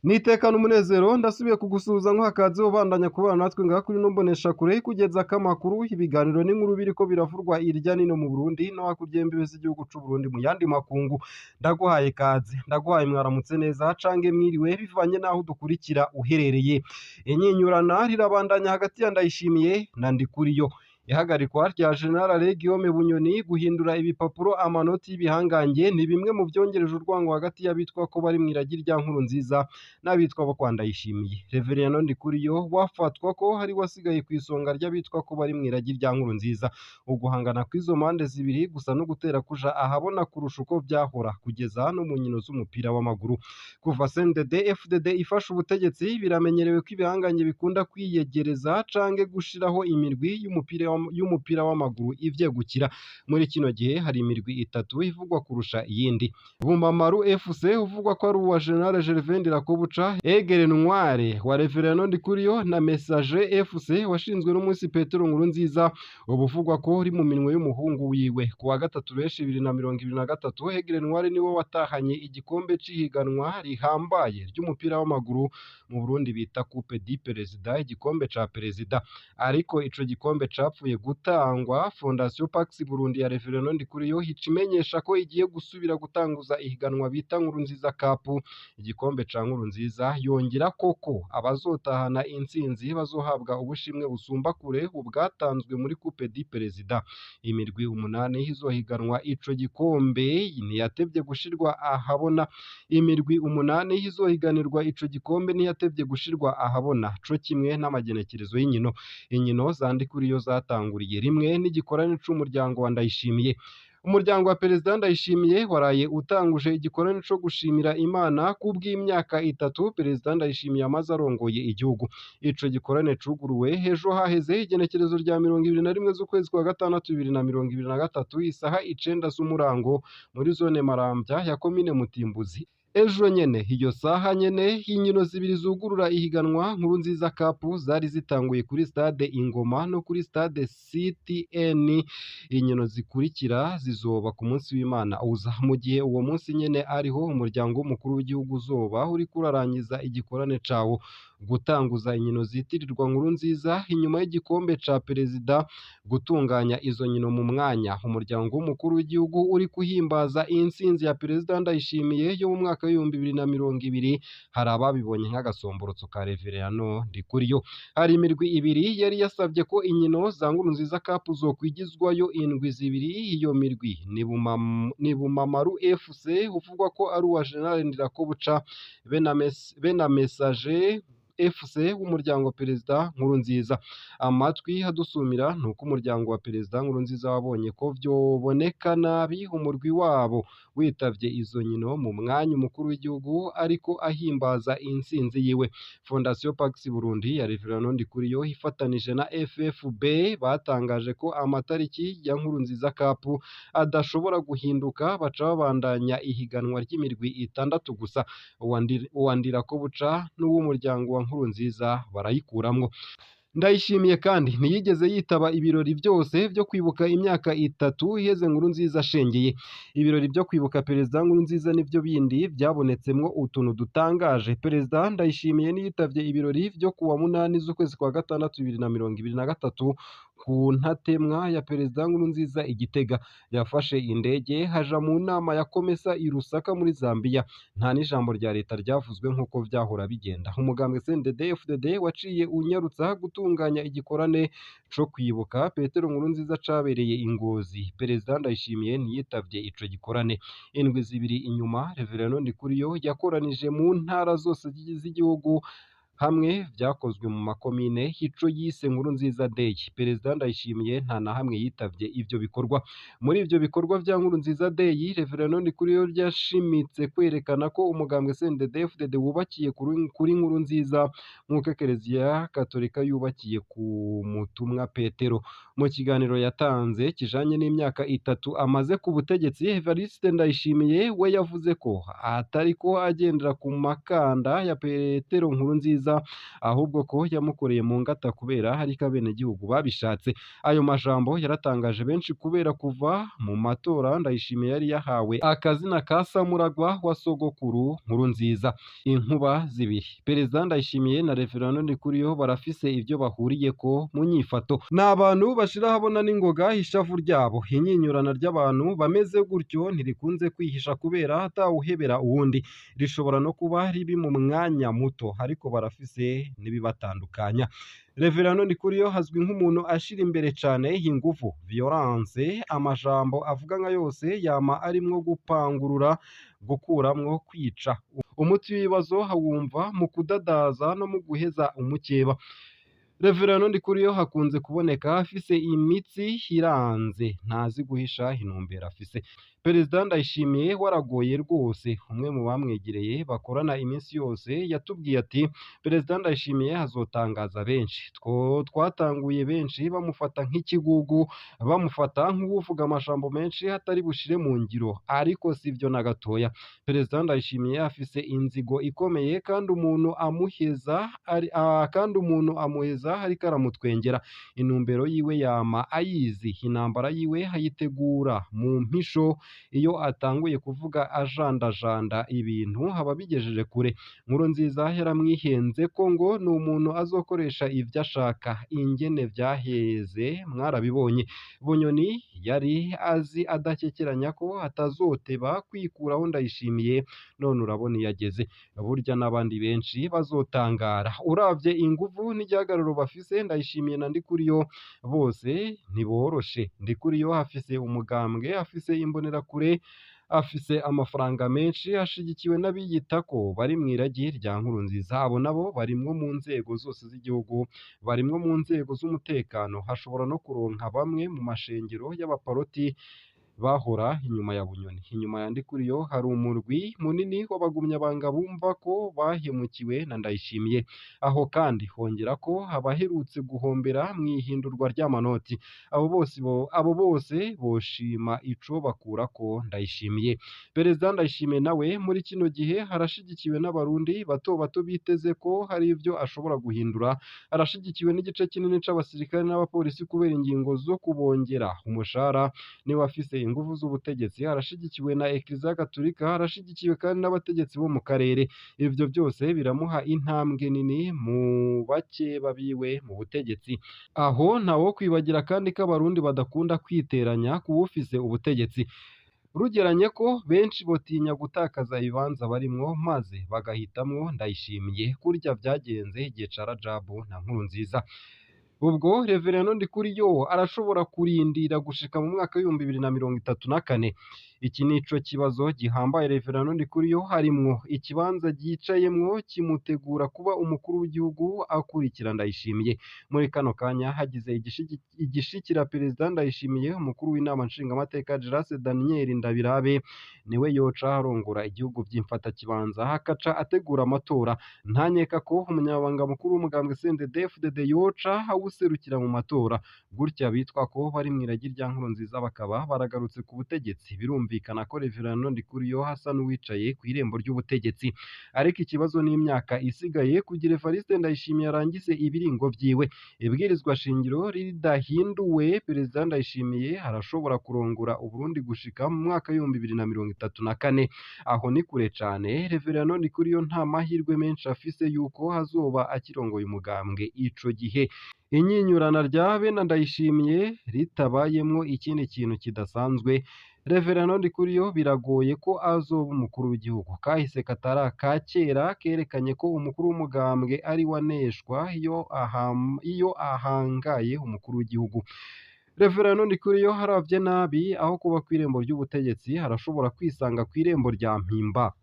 Nitekana umunezero ndasubiye kugusuhuza nkuhakaze ubandanya kubana natwe ngaha kuri ino mboneshakure ikugezako amakuru, ibiganiro n'inkuru biriko biravurwa irya nino mu Burundi no hakurya y'imbibe z'igihugu c'u Burundi mu yandi makungu. Ndaguhaye kaze, ndaguhaye mwaramutse neza cange mwiriwe bivanye n'aho udukurikira uherereye. Inyinyurana rirabandanya hagati ya Ndayishimiye na Ndikuriyo. Ihagarikwa rya General Alain Guillaume Bunyoni guhindura ibipapuro amanoti y'ibihangange ni bimwe mu vyongereje urwango hagati y'abitwa ko bari mw'iragi rya Nkurunziza n'abitwa bo kwa Ndayishimiye. Reveriyano Ndikuriyo wafatwa ko ari we wasigaye kw'isonga ry'abitwa ko bari mw'iragi rya Nkurunziza. Uguhangana kw'izo mpande zibiri gusa no gutera kuja ahabona kurusha uko vyahora kugeza no mu nkino z'umupira w'amaguru. Kuva CNDD FDD ifashe ubutegetsi biramenyerewe ko ibihangange bikunda kwiyegereza canke gushiraho imirwi y'umupira w'amaguru ivyegukira. Muri kino gihe hari imirwi itatu ivugwa kurusha iyindi. Bumamaru FC uvugwa ko ari uwa General Gervais Ndirakobuca, Egere Ntware wa Reverendo Ndikuriyo na Messager FC washinzwe n'umusi Petero Nkurunziza, ubu uvugwa ko uri mu minwe y'umuhungu wiwe. Ku wa gatatu benshi 2023 Egere Ntware niwe watahanye igikombe c'ihiganwa rihambaye ry'umupira w'amaguru mu Burundi bita Coupe du Perezida, igikombe ca Perezida. Ariko ico gikombe capfuye gutangwa, Fondation Pax Burundi ya Reverendo Ndikuriyo ica imenyesha ko igiye gusubira gutanguza ihiganwa bita Nkurunziza Cup, igikombe ca Nkurunziza, yongera koko abazotahana intsinzi bazohabwa ubushimwe busumba kure ubwatanzwe muri Coupe du Perezida. Imirwi umunani izohiganwa ico gikombe ntiyatevye gushirwa ahabona. Imirwi umunani izohiganirwa ico gikombe ntiyatevye gushirwa ahabona, co kimwe n'amagenekerezo y'inkino. Inkino za Ndikuriyo zatanguriye rimwe n'igikorane c'umuryango wa Ndayishimiye. Umuryango wa Perezida Ndayishimiye waraye utanguje igikorane co gushimira Imana kubw'imyaka itatu Perezida Ndayishimiye amaze arongoye igihugu. Ico gikorane cuguruwe ejo haheze igenekerezo rya 21 z'ukwezi kwa gatandatu 2023 isaha 9 z'umurango muri zone Maramvya ya komine Mutimbuzi. Ejo nyene iyo saha nyene inkino zibiri zugurura ihiganwa Nkurunziza Cup zari zitanguye kuri stade Ingoma no kuri stade CTN. Inkino zikurikira zizoba ku munsi w'Imana uza, mu gihe uwo munsi nyene ariho umuryango w'umukuru w'igihugu uzoba uriko urarangiza igikorane cawo. Gutanguza inkino zitirirwa Nkurunziza inyuma y'igikombe ca Perezida, gutunganya izo nkino mu mwanya umuryango w'umukuru w'igihugu uri kuhimbaza intsinzi ya Perezida Ndayishimiye yo mu mwaka w'2020, hari ababibonye nk'agasomborotso ka Reverendo Ndikuriyo. Hari imirwi ibiri yari yasavye ko inkino za Nkurunziza Cup zokwigizwayo indwi zibiri. Iyo mirwi ni Bumamaru FC uvugwa ko ari uwa General Ndirakobuca be na Messager FC w'umuryango Perezida Nkurunziza. Amatwi adusumira nuko umuryango wa Perezida Nkurunziza wabonye ko vyoboneka nabi umurwi wabo witavye izo nkino mu mwanya umukuru w'igihugu ariko ahimbaza intsinzi yiwe. Fondation Pax Burundi ya Reverendo Ndikuriyo ifatanije na FFB batangaje ko amatariki ya Nkurunziza Cup adashobora guhinduka, baca babandanya ihiganwa ry'imirwi itandatu gusa. Uwa Ndirakobuca n'uw'umuryango wa Nkurunziza barayikuramwo. Ndayishimiye kandi ntiyigeze yitaba ibirori byose vyo kwibuka imyaka itatu iheze Nkurunziza ashengeye. Ibirori vyo kwibuka Perezida Nkurunziza nivyo bindi vyabonetsemwo utuntu dutangaje. Perezida Ndayishimiye ntiyitavye ibirori vyo kuwa 8 z'ukwezi kwa gatandatu 2023 ku ntatemwa ya Perezida Nkurunziza i Gitega. Yafashe indege haja mu nama ya Komesa i Lusaka muri Zambia. Nta n'ijambo rya leta ryavuzwe nk'uko vyahora bigenda. Umugambwe CNDD FDD waciye unyarutsa gutunganya igikorane co kwibuka Petero Nkurunziza cabereye i Ngozi. Perezida Ndayishimiye ntiyitavye ico gikorane. Indwi zibiri inyuma Reverendo Ndikuriyo yakoranije mu ntara zose z'igihugu hamwe vyakozwe mu makomine ico yise Nkurunziza Day. Perezida Ndayishimiye nta na hamwe yitavye ivyo bikorwa. Muri ivyo bikorwa vya Nkurunziza Day, Reverendo Ndikuriyo yashimitse kwerekana ko umugambwe CNDD FDD wubakiye kuri Nkurunziza nk'uko Ekereziya Katolika yubakiye ku mutumwa Petero. Mu kiganiro yatanze kijanye n'imyaka itatu amaze ku butegetsi, Evariste Ndayishimiye we yavuze ko atariko agendera ku makanda ya Petero Nkurunziza, Nkurunziza, ahubwo ko yamukoreye mu ngata kubera hariko abenegihugu babishatse. Ayo majambo yaratangaje benshi kubera kuva mu matora Ndayishimiye yari yahawe akazina ka Samuragwa wa sogokuru Nkurunziza. Inkuba zibiri, Perezida Ndayishimiye na Reverendo Ndikuriyo barafise ivyo bahuriyeko mu nyifato. Ni abantu bashira ahabona n'ingoga ishavu ryabo. Inyinyurana ry'abantu bameze gutyo ntirikunze kwihisha kubera atawuhebera uwundi, rishobora no kuba ribi mu mwanya muto, ariko barafise n'ibibatandukanya. Reverendo Ndikuriyo azwi nk'umuntu ashira imbere cane inguvu, violence, amajambo avuga nka yose yama arimwo gupangurura, gukuramwo, kwica. Umuti w'ibibazo awumva mu kudadaza no mu guheza umukeba. Reverendo Ndikuriyo hakunze kuboneka afise imitsi iranze, ntazi guhisha intumbero afise. Perezida Ndayishimiye waragoye rwose. Umwe mu bamwegereye bakorana iminsi yose yatubwiye ati: Perezida Ndayishimiye azotangaza benshi. Two twatanguye benshi bamufata nk'ikigugu, bamufata nk'uwuvuga amajambo menshi atari bushire mu ngiro, ariko sivyo na gatoya. Perezida Ndayishimiye afise inzigo ikomeye kandi umuntu amuheza ari kandi umuntu amuheza ariko aramutwengera. Intumbero yiwe yama ayizi, intambara yiwe ayitegura mu mpisho. Iyo atanguye kuvuga ajandajanda ibintu aba abigejeje kure. Nkurunziza yaramwihenze ko ngo ni umuntu azokoresha ivyo ashaka. Ingene vyaheze mwarabibonye. Bunyoni yari azi adakekeranya ko atazoteba kwikuraho Ndayishimiye, none urabona iyo ageze. Burya n'abandi benshi bazotangara. Uravye inguvu n'igihagararo bafise, Ndayishimiye na Ndikuriyo bose ntiboroshe. Ndikuriyo afise umugambwe, afise imbonerakure, afise amafaranga menshi, ashigikiwe n'abiyita ko bari mw'iragi rya Nkurunziza. Abo nabo barimwo mu nzego zose z'igihugu, barimwo mu nzego z'umutekano, hashobora no kuronka bamwe mu mashengero y'abaparoti bahora inyuma ya Bunyoni. Inyuma ya Ndikuriyo hari umurwi munini w'abagumyabanga bumva ko bahemukiwe na Ndayishimiye. Aho kandi hongera ko abaherutse guhombera mw'ihindurwa ry'amanoti. Abo bose boshima ico bakurako Ndayishimiye. Perezida Ndayishimiye nawe muri kino gihe arashigikiwe n'abarundi bato bato biteze ko hari ivyo ashobora guhindura. Arashigikiwe n'igice kinini c'abasirikare n'abapolisi kubera ingingo zo kubongera umushahara. Niwe afise inguvu z'ubutegetsi, arashigikiwe na Ekleziya Gatolika, arashigikiwe kandi n'abategetsi bo mu karere. Ivyo byose biramuha intambwe nini mu bakeba biwe mu butegetsi. Aho ntawo kwibagira kandi ko abarundi badakunda kwiteranya kuwufise ubutegetsi. Rugeranye ko benshi botinya gutakaza ibibanza barimwo maze bagahitamwo Ndayishimiye, kurya vyagenze igihe ca Rajabu na Nkurunziza. Ubwo Reverendo Ndikuriyo arashobora kurindira gushika mu mwaka w'2034. Iki nico kibazo gihambaye Reverendo Ndikuriyo harimwo. Ikibanza yicayemwo kimutegura kuba umukuru w'igihugu akurikira Ndayishimiye. Muri kano kanya hagize igishikira Perezida Ndayishimiye, umukuru w'inama nshingamateka Gerace Daniel Ndabirabe niwe yoca arongora igihugu vy'imfatakibanza, hakaca ategura amatora. Ntanyeka ko umunyamabanga mukuru w'umugambwe CNDD-FDD yoca awuserukira mu matora. Gutya bitwa ko bari mw'iragi rya Nkurunziza bakaba baragarutse ku butegetsi. Birumvikana ko Reverendo Ndikuriyo asa n'uwicaye kw'irembo ry'ubutegetsi. Ariko ikibazo n'imyaka isigaye kugira Evariste Ndayishimiye arangize ibiringo vyiwe. Ibwirizwa shingiro ridahinduwe, Perezida Ndayishimiye arashobora kurongora Uburundi gushika mu mwaka w'2034. Aho ni kure cane. Reverendo Ndikuriyo nta mahirwe menshi afise yuko azoba akirongoye umugambwe ico gihe. Inyinyurana rya bene Ndayishimiye ritabayemwo ikindi kintu kidasanzwe, Reverendo Ndikuriyo biragoye ko azoba umukuru w'igihugu. Kahise katari aka kera kerekanye ko umukuru w'umugambwe ari we aneshwa iyo ahangaye umukuru w'igihugu. Reverendo Ndikuriyo aravye nabi, aho kuba kw'irembo ry'ubutegetsi arashobora kwisanga kw'irembo rya Mpimba.